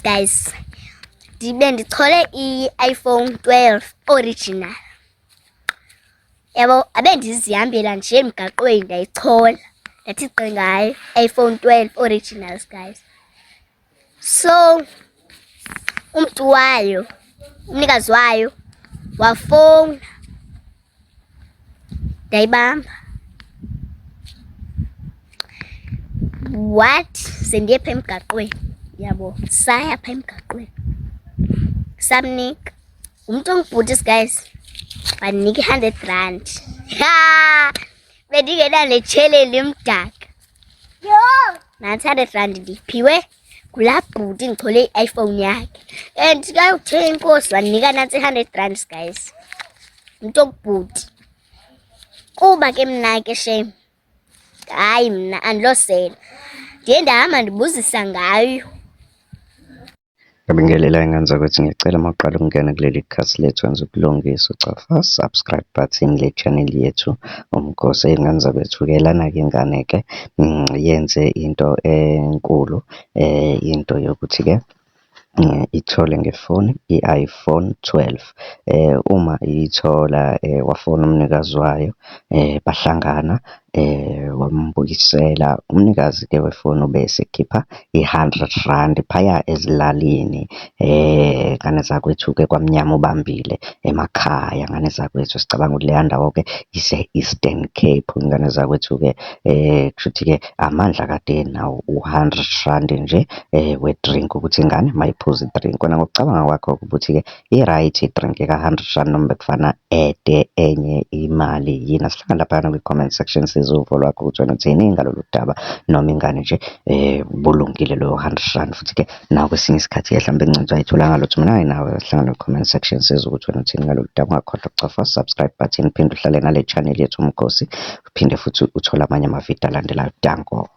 Guys, ndibe ndichole i-iPhone 12 original. Yabo, abe ndizihambela nje emgaqweni ndayichola. Ndathi gqi ngayo iPhone 12 originals guys. So umntu wayo, umnikazi wayo wafowuna ndayibamba. What? Sendiye pha emgaqweni, yabo, saya pha emgaqweni samnika umntu ongubhuti guys, wandinika i-100 rand. Ha, bendingenanetsheleli imdaka. Nantsi 100 rand ndiyiphiwe ngulaa bhuti ndichole i-iPhone yakhe and kayokuthe inkosi wandinika nantsi i-100 rand guys, umntu ongubhuti. Kuba ke mna ke shame, hayi mna andilosela, ndiye ndahamba ndibuzisa ngayo. Ngiyabingelela ingane zakwethu, ngiyacela uma uqala ukungena kuleli khasi lethu wenza ukulungisa ucofa subscribe button le channel yethu Umgosi. Iy'ngane zakwethu-ke lana-ke ingane-ke yenze into enkulu into yokuthi-ke ithole ngefoni i-iPhone 12. Uma iyithola wafona umnikazi wayo bahlangana wambuyisela. Umnikazi-ke wefoni ube esekhipha i-hundred rand phaya ezilalini ngane zakwethu-ke kwamnyama ubambile emakhaya ngane zakwethu. Sicabanga ukuthi leya ndawo-ke ise-Eastern Cape ngane zakwethu-ke kushuthi-ke amandla kade enawo u-hundred rand nje we-drink ukuthi ingane mayiphuze i-drink. Wena ngokucabanga kwakho ukuthi-ke i-right i-drink ka-hundred rand noma bekufana ede enye imali yini? Asihlangane laphayana kwi-comment section sizwe uvo lwakho ukuthi wena uthini ngalolu daba noma ingane nje ubulungile loyo hundred rand futhi-ke nawe kwesinye isikhathi mhlawumbe ingcinci ayitholanga lutho. Mina nawe sihlangane kwi-comment section sizwe ukuthi wena uthini ngalolu daba. Ungakhohlwa ukucofa subscribe button, uphinde uhlale nale channel yethu Umgosi, uphinde futhi uthole amanye amavidiyo alandelayo. Danko.